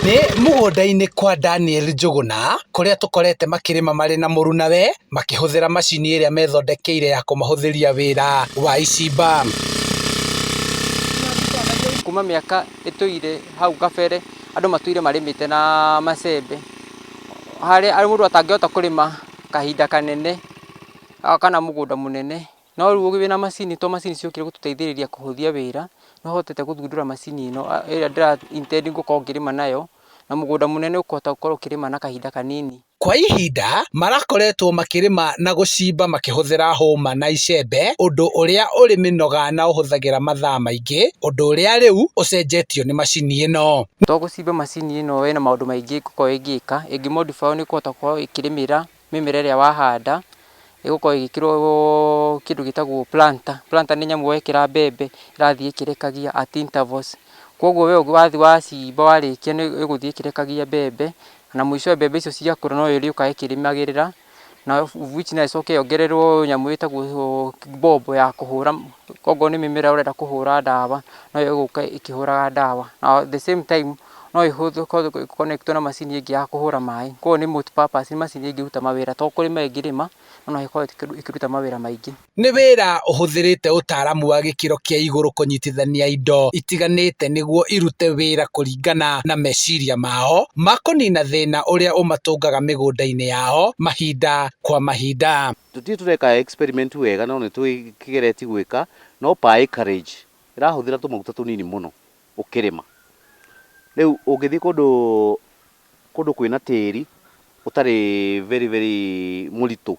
Nĩ mũgũnda-inĩ kwa Daniel Njũgũna kũrĩa tũkorete makĩrĩma marĩ na mũrunawe makĩhũthĩra macini ĩrĩa methondekeire ya kũmahũthĩria wĩra wa icimba. Kuma mĩaka ĩtũire hau kabere andũ matũire marĩmĩte na macembe, harĩa mũndũ atangĩhota kũrĩma kahinda kanene kana mũgũnda mũnene. No rĩu wĩna macini to macini ciokire gũtũteithĩrĩria kũhũthia wĩra, nĩ ũhotete gũthundũra macini ĩno ĩrĩa ndĩra intend gũkorwo ngĩrĩma nayo, na mũgũnda mũnene ũkũhota gũkorwo ũkĩrĩma na kahinda kanini. Kwa ihinda marakoretwo makĩrĩma na gũcimba makĩhũthĩra hũma na icembe, ũndũ ũrĩa ũrĩ mĩnoga na ũhũthagĩra mathaa maingĩ, ũndũ ũrĩa rĩu ũcenjetio nĩ macini ĩno. To gũcimba macini ĩno ĩna maũndũ maingĩ ĩngĩkorwo ĩgĩka, ĩngĩ modify nĩ ĩkũhota gũkorwo ĩkĩrĩmĩra mĩmera ĩrĩa wahanda, ĩgũkorwo ĩgĩkĩrwo kĩndũ gĩtagwo planter. Planter nĩ nyamũ wekĩra mbembe ĩrathiĩ ĩkĩrekagia at intervals. Koguo we wathiĩ wacimba warĩkia nĩ ĩgũthiĩ ĩkĩrekagia mbembe, na mũicowe mbembe icio ciakũra no ĩrĩũkaga ĩkĩrĩmagĩrĩra, na of which no ĩcoke yongererwo nyamũ ĩtagwo mbombo ya kũhũra, okorwo nĩ mĩmera ũrenda kũhũra ndawa, no ĩgũka ĩkĩhũraga ndawa. Na at the same time no ĩkorwo ĩ connect na macini ĩngĩ ya kũhũra maĩ, koguo nĩ multi purpose, nĩ macini ĩngĩruta mawĩra to kũrĩma ĩngĩrĩma, no ĩkorwo ĩkĩruta mawĩra maingĩ. Nĩ wĩra ũhũthĩrĩte ũtaaramu wa gĩkĩro kĩa igũrũ kũnyitithania indo itiganĩte nĩguo irute wĩra kũringana na meciria mao ma kũnina thĩna ũrĩa ũmatũngaga mĩgũnda-inĩ yao mahinda kwa mahinda. Tũtirĩ tũreka experiment wega no nĩ tũkĩgeretie gwĩka no per acreage ĩrahũthĩra tũmaguta tũnini mũno ũkĩrĩma. Rĩu ũngĩthiĩ kũndũ kũndũ kwĩna tĩri ũtarĩ very very mũritũ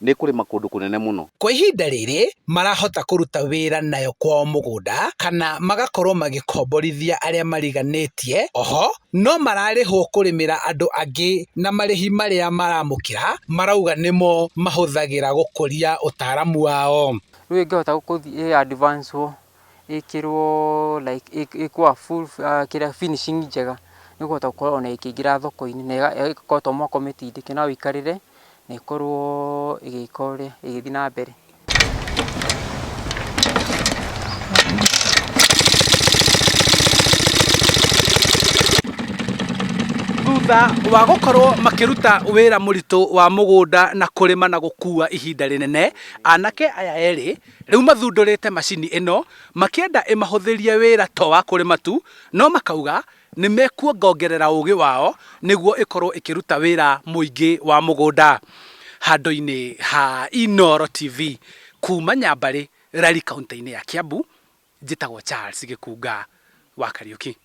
nĩ ĩkũrĩma kũndũ kũnene mũno. Kwa ihinda rĩrĩ marahota kũruta wĩra nayo kwao mũgũnda kana magakorwo magĩkomborithia arĩa mariganĩtie, oho no mararĩhwo kũrĩmĩra andũ angĩ na marĩhi marĩa maramũkĩra marauga nĩmo mahũthagĩra gũkũria ũtaramu wao. Rĩu ĩngĩhota gũthiĩ ĩ advance wo ĩkĩrwo like ĩkwo full kĩrĩa finishing njega nĩ ĩkũhota gũkorwo ona ĩkĩingĩra thoko-inĩ na ĩgakorwo to mũhaka ũmĩtindĩke no ũikarĩre na ĩkorwo ĩgĩka ũrĩa ĩgĩthiĩ na mbere. Thutha wa gũkorwo makĩruta wĩra mũritũ wa mũgũnda na kũrĩma na gũkua ihinda rĩnene, anake aya erĩ Rĩu mathundũrĩte macini ĩno makĩenda ĩmahũthĩrie wĩra to wa kũrĩma tu, no makauga nĩ mekuongongerera ũgĩ wao nĩguo ĩkorwo ĩkĩruta wĩra mũingĩ wa mũgũnda. Handũ-inĩ ha Inooro TV kuma Nyambarĩ, Lari kauntĩ-inĩ ya Kiambu, njĩtagwo Charles Gĩkunga wa Kariuki.